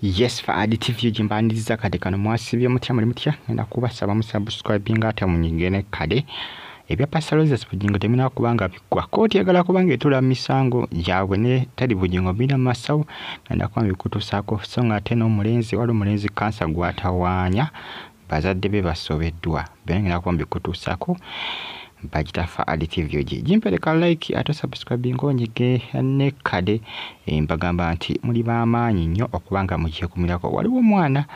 Yes, Fuad TV gimbaniriza kade kano mwasibye mutya muli mutya ngenda kubasaba musubscribinga ate munyige kade ebya Pastor Roses Bugingo temina kubanga biggwa. Kkooti eyagala kubanga etula misango gyabwe ne Teddy Bugingo bina masawo ngenda kuba mbikutuusaako, so nga ate n'omulenzi waliwo omulenzi kansa gw'atawaanya bazadde be basobeddwa, byonna ngenda kuba mbikutuusaako. Bagita Fuad TV gi gimpereka like ate subscribinga onyige ne kade. Mbagamba nti muli b'amaanyi nnyo okubanga mugyekumirako. Waliwo omwana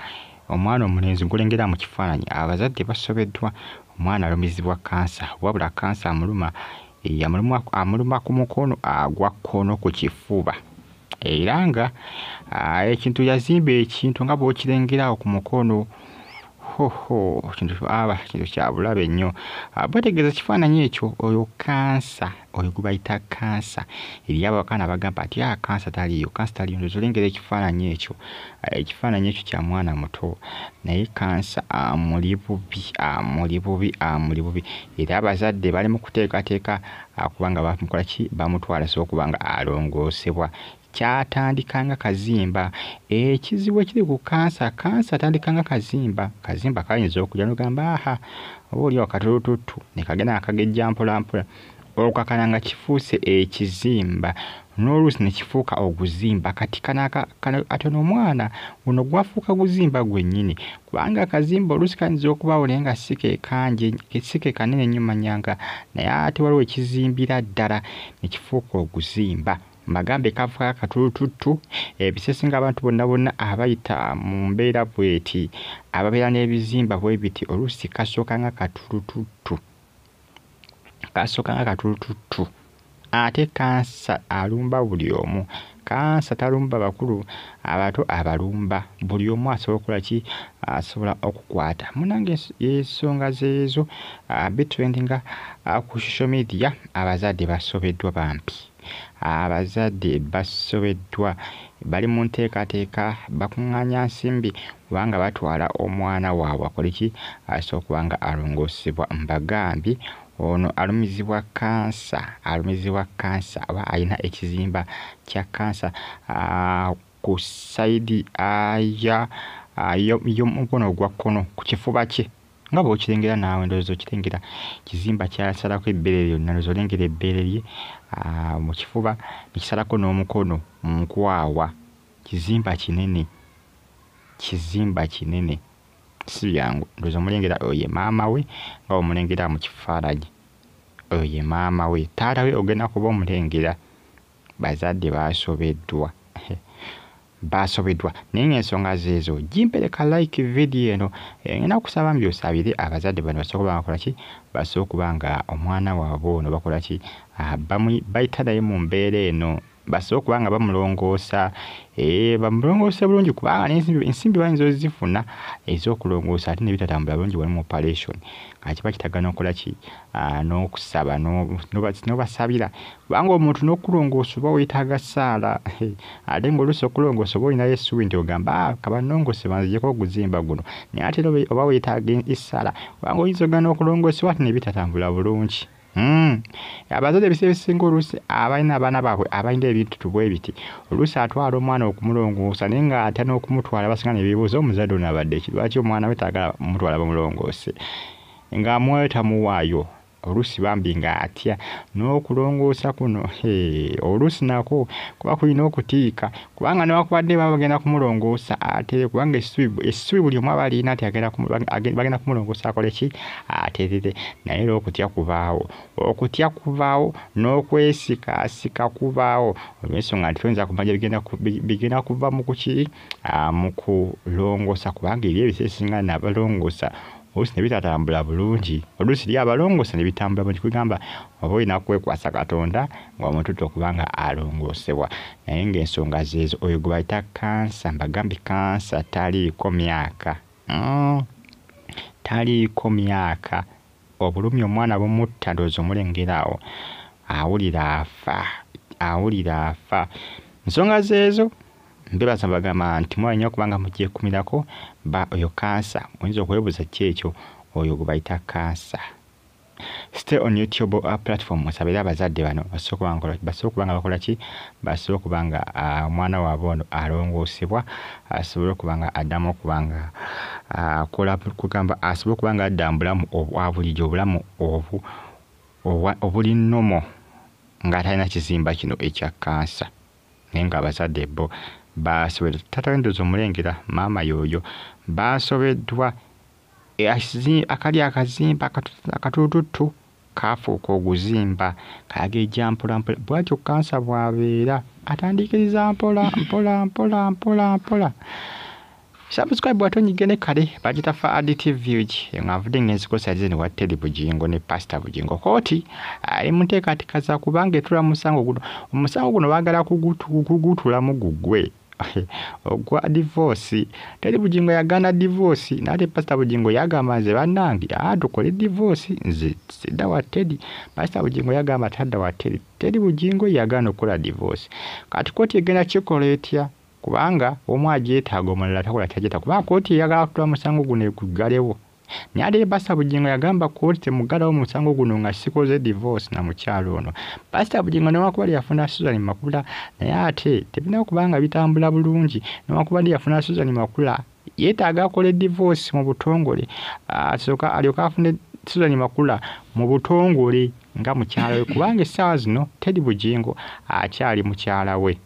omulenzi gulengera mu kifaananyi, abazadde basobeddwa, omwana alumizibwa kansa, wabula kansa amuluma amuluma ku mukono agwa kkono ku kifuba, era nga ekintu yazimba ekintu nga bw'okirengera ku mukono. Hoho, kintu aba kintu kya bulabe nnyo. Bwetegereza ekifaananyi ekyo, oyo kansa, oyo gwe bayita kansa. Eri abakaana bagamba nti kansa taliiyo, kansa taliiyo. Ndowooza olengera ekifaananyi ekyo, ekifaananyi ekyo kya mwana muto, naye kansa amuli bubi, amuli bubi, amuli bubi. Era abazadde bali mu kuteekateeka kubanga bamukola ki, bamutwala asobole okuba nga alongoosebwa. Kyatandika nga kazimba. Ekizibu ekiri ku kansa, kansa atandika nga kazimba, kazimba kayinza okujja n'ogamba aha oba oli awo katulututtu, ne kagenda nga kagejja mpola mpola, okakana nga kifuuse ekizimba, n'oluusi ne kifuuka oguzimba. Kati kano ate n'omwana guno gwafuuka guzimba gwennyini, kubanga akazimba oluusi kayinza okubaawo naye nga si ke kangi, si ke kanene nnyo manyanga, naye ate waliwo ekizimbira ddala ne kifuuka oguzimba. Magambe kafuuka akatulututtu. Ebiseera abantu bonna bonna abayita mu mbeera bw'eti, ababeera n'ebizimba bwe biti, oluusi kasooka nga katulututtu, kasooka nga katulututtu. Ate kansa alumba buli omu, kansa talumba bakulu, abato abalumba, buli omu asobola okukola ki, asobola okukwata. Munnange ensonga zeezo bitrendinga ku social media. Abazadde basobeddwa bambi, abazadde basobeddwa, bali mu nteekateeka, bakuŋŋaanya nsimbi kubanga batwala omwana waabwe akole ki, asobola okuba nga alongoosebwa. Mbagambye ono alumizibwa kansa, alumizibwa kansa oba alina ekizimba kya kansa ku sayidi y'omukono ogwa kkono ku kifuba kye, nga bw'okirengera naawe ndowooza okirengera. Kizimba kyasalako ebbeere lyonna, ndowooza olengera ebbeere lye mu kifuba ne kisalako n'omukono mu nkwawa. Kizimba kinene, kizimba kinene, si byangu. Ndowooza omulengera oyo ye maama we nga bw'omulengera mu kifaananyi, oyo ye maama we. Taata we ogenda kuba omulengera. Bazadde basobeddwa, basobeddwa, naye ng'ensonga zeezo. Gimpereka like vidiyo eno, ngenda kusaba mbi osabire abazadde bano basobole okuba nga bakola ki, basobole okuba nga omwana waabwe ono bakola ki, bayita naye mu mbeera eno, basobole okuba nga bamulongoosa, bamulongoose bulungi, kubanga ensimbi bayinza ozifuna ez'okulongoosa ate ne bitatambula bulungi wali mu operation, nga kiba kitagana okukola ki, n'okusaba n'obasabira, kubanga omuntu n'okulongoosa oba weetaaga ssaala, ate ng'oluusi okulongoosa oba olinayo essuubi nti ogamba ka bannongoose banzigyeko oguzimba guno, naye ate era oba weetaaga essaala, kubanga oyinza okugenda okulongoosebwa ate ne bitatambula bulungi. Abazadde ebiseera ebisinga oluusi abalina abaana baabwe abalina ebintu bwe biti, oluusi atwala omwana okumulongoosa naye ng'atya n'okumutwala, abasinga ne beebuuza omuzadde ono abadde ki, lwaki omwana we taagala kumutwala bamulongoose, ng'amuwaayo tamuwaayo. Oluusi bambi ng'atya n'okulongoosa kuno, oluusi nakwo kuba kulina okutiika, kubanga newankubadde baba bagenda kumulongoosa atere, kubanga essuubi buli omu aba alina nti bagenda kumulongoosa akole ki, aterere, naye era okutya kubaawo, okutya kubaawo n'okwesikaasika kubaawo, olw'ensonga nti toyinza kumanya bigenda kuva mu kuki, mu kulongoosa, kubanga eri ebiseera ebisinga n'abalongoosa oluusi ne bitatambula bulungi, oluusi eri abalongoosa ne bitambula bulungi. Kugamba oba olina kwekwasa Katonda ng'omuntu okuba nga alongoosebwa, naye ng'ensonga zeezo. Oyo gwe bayita kansa, mbagambye kansa taliiko myaka, taliiko myaka. Obulumi omwana bumutta, ndowooza omulengera awo, awulira afa, awulira afa. Ensonga zeezo. Mbebaza mbagamba nti mwali nnyo okubanga mugyekumirako. Ba oyo kansa, oyinza okwebuuza ki ekyo, oyo gwe bayita kansa. Stay on YouTube platform, osabire abazadde bano basobole okuba nga bakola ki, basobole okuba nga omwana waabwe ono alongoosebwa, asobole okuba nga addamu okuba nga akola, kugamba asobole okuba nga adda mu bulamu obwa bulijjo, obulamu obuli normal, nga talina kizimba kino ekya kansa. Naye ng'abazadde bo basobeddwa. Taata w'endowooza omulengera, maama y'oyo, basobeddwa. Akali akazimba akatulututtu kaafuuka oguzimba, kagejja mpola mpola. Bw'atyo kansa bw'abeera, atandikiriza mpola mpola mpola mpola mpola. Subscribe ate onyige ne kale bagita Fuad TV nga nvudde ng'ensiko salize wa Teddy Bugingo ne Pastor Bugingo. Kooti ali mu nteekateeka za kubanga etula mu musango guno. Omusango guno baagala kugutulamu gugwe ogwa divorce. Teddy Bugingo yagaana divorce, n'ate Pastor Bugingo yagamba nze bannange tukole divorce, nze sidda wa Teddy. Pastor Bugingo yagamba tadda wa Teddy. Teddy Bugingo yagaana okukola divorce. Kati kooti egenda kikola etya? Kubanga omu agyetaaga omulala takola kyagyetaaga, kubanga kooti eyagala kutula musango guno eguggalewo. Naye ate Pastor Bugingo yagamba kooti temuggalawo musango guno nga sikoze divorce na mukyala ono. Pastor Bugingo newankubadde yafuna Susan Makula, naye ate tebirina kubanga bitambula bulungi. Newankubadde yafuna Susan Makula, yeetaaga akole divorce mu butongole, asooka alyoke afune Susan Makula mu butongole nga mukyala we, kubanga essaawa zino Teddy Bugingo akyali mukyala we.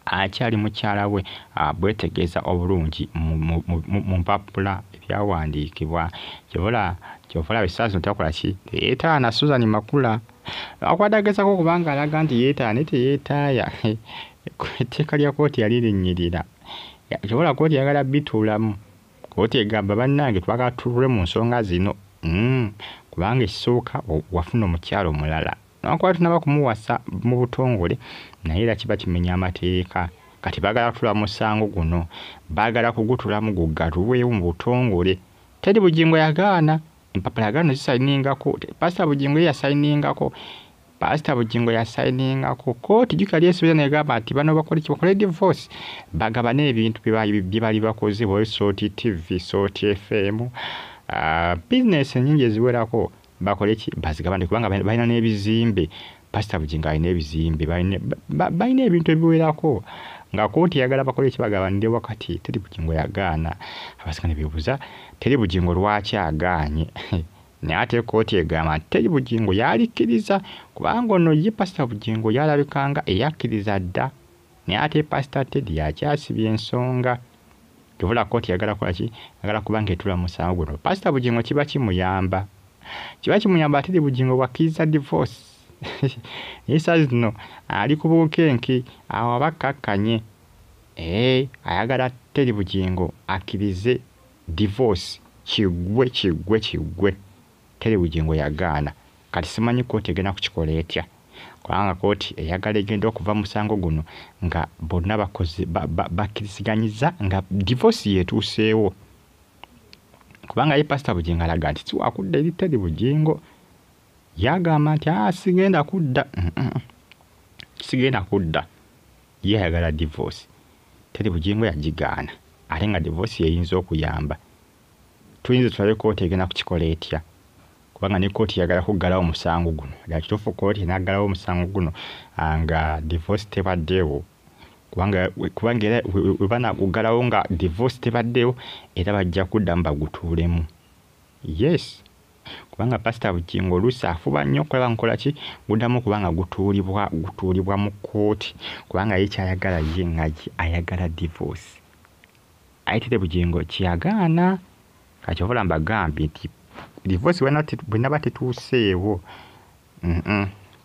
Akyali mukyala we, bwetegeeza obulungi mu mpapula ebyawandiikibwa. Kyova olaba essaawa zino takola ki, teyeetaaya Susan Makula. Akwata agezaako okubanga alaga nti yeetaaya, naye teyeetaaya. Etteeka lya kooti yali linnyirira. Kyova olaba kooti eyagala bituulamu. Kooti egamba bannange twagala tutuule mu nsonga zino, kubanga ekisooka wafuna omukyala omulala. Newankubadde tonnaba kumuwasa mu butongole, naye era kiba kimenya amateeka. Kati baagala kutula musango guno, baagala kugutulamu guggalwewo mu butongole. Teddy Bugingo yagaana, empapula yagaana ozisayiningako. Pastor Bugingo ye yasayiningako. Pastor Bugingo yasayiningako. Kooti jjukira lyesuubiza n'egamba nti bano bakole ki, bakole divorce, bagabane ebintu bye bali bakoze, oba Salt TV, Salt FM, bizinesi ennyingi eziwerako, bakole ki, bazigabane, kubanga balina n'ebizimbe. Pastor Bugingo alina ebizimbe, balina ebintu ebiwerako. Nga kooti eyagala bakole ki, bagabanire wakati. Teddy Bugingo yagaana. Abasinga ne beebuuza Teddy Bugingo lwaki agaanye. Naye ate kooti egamba nti Teddy Bugingo yalikkiriza, kubanga ono ye Pastor Bugingo yalabikanga eyakkiriza dda, naye ate Pastor Teddy yakyasibye ensonga. Kyova olaba kooti eyagala kukola ki, eyagala kuba ng'etula musango guno. Pastor Bugingo kiba kimuyamba, kiba kimuyamba Teddy Bugingo bw'akkiriza divorce. Naye essaawa zino ali ku bunkenke, awo aba akkakkanye. Ayagala Teddy Bugingo akkirize divorce kiggwe kiggwe kiggwe. Teddy Bugingo yagaana. Kati simanyi kooti egenda kukikola etya, kubanga kooti eyagala egenda okuva mu musango guno nga bonna bakoze bakkiriziganyizza nga divorce yeetuuseewo. Kubanga ye Pastor Bugingo alaga nti si wakudda eri Teddy Bugingo. Yagamba nti sigenda kudda, sigenda kudda. Ye ayagala divorce. Teddy Bugingo yagigaana, ate nga divorce yeyinza okuyamba. Tuyinza tulabe kooti egenda kukikola etya, kubanga ne kooti eyagala kuggalawo omusango guno. Ddala kituufu kooti enaggalawo omusango guno nga divorce tebaddeewo, kubanga era bwe banaaguggalawo nga divorce tebaddeewo, era bajja kuddamu bagutuulemu. Yes, kubanga Pastor Bugingo oluusi afuba nnyo okulaba nkola ki, guddamu okuba nga gutuulibwa mu kkooti, kubanga ye ky'ayagala ye nga ye ayagala divorce. Aye Teddy Bugingo kyeyagaana. Kati kyova olaba mbagambye nti divorce bw'enaaba tetuuseewo,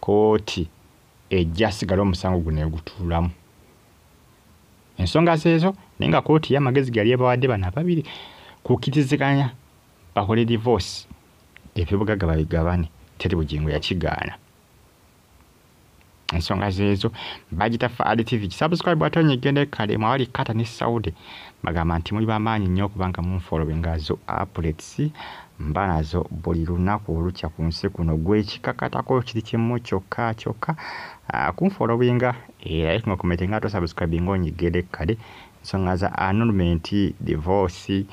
kooti ejja sigala omusango guno egutuulamu. Ensonga zeezo, naye nga kooti y'amagezi gali ebawadde bano ababiri kukkiriziganya bakole divorce, ebyobugagga babigabane. Teddy Bugingo yakigaana. Ensonga zeezo bagita Fuad TV. Subscribe ate onyigende kale mwawali Qatar ne Saudi. Bagamba nti muli bamaanyi nnyo okubanga munfollowinga zo updates mba nazo buli lunaku olukya ku nsi kuno. Gwe kikakatako kiri kimu kyokka kyokka kunfollowinga, era like nga comment nga ate subscribe nga onyigende kale. Ensonga za annulment, divorce,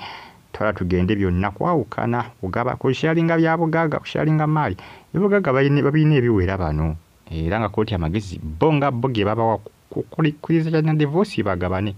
Twala tugende byonna kwawukana kugaba kusharinga bya bugagga, kusharinga maali. Ebyobugagga babirina ebiwera bano, era nga kkooti amagezi bo nga bo ge babawa kukkiriza na divorce bagabane.